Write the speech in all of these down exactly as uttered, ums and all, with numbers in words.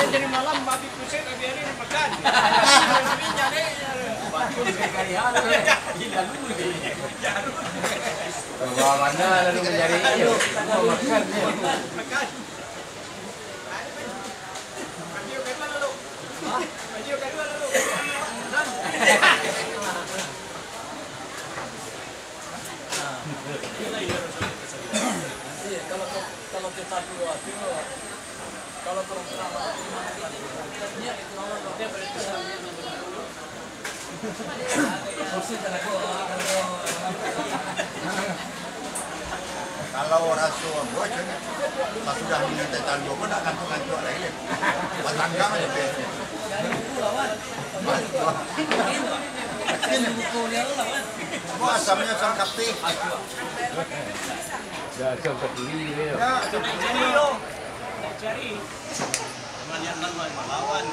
Jadi malam, habis pusing, habis hari makan. Minyak, eh. Batul sekali, hal. Gila lu, eh. Bawa mana lalu mencari, iyo. Makan, iyo. Makan. Iya, kalau, kalau kita dua tu, kalau kurang-kurang, niat itu orang dia berarti. Kalau raso ambo, cuma sasudah minum teh talua pun nak kantuk-kantuk lai, leh. Batanggang aja, P S. Ambo asamnyo asam kapeh. Ya, asam kapeh, ya. Ya, asam kapeh. Cari. Teman yang lawan, melawan.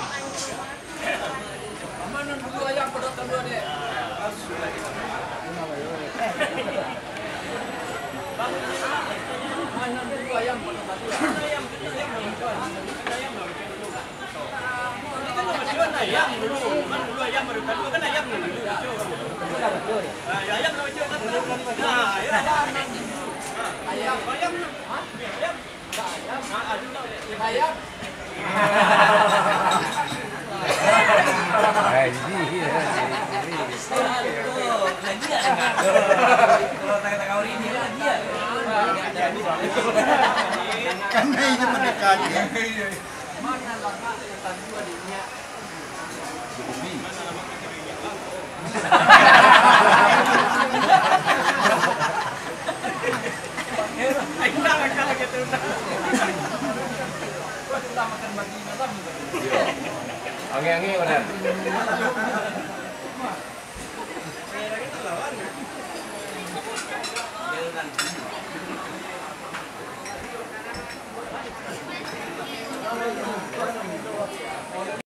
Mana dulu ayam pada talua ni? Mana dulu ayam pada talua? Ayam, ayam, ayam, ayam, ayam dulu. Kan ayam dulu, kan dulu ayam baru talua, kan ayam dulu. Ah, ya, ayam dulu, kan dulu. Nah, ya. Ayam, ayam. Hah? Ayam. Karena itu mendekati. Angin-angin, Wadan.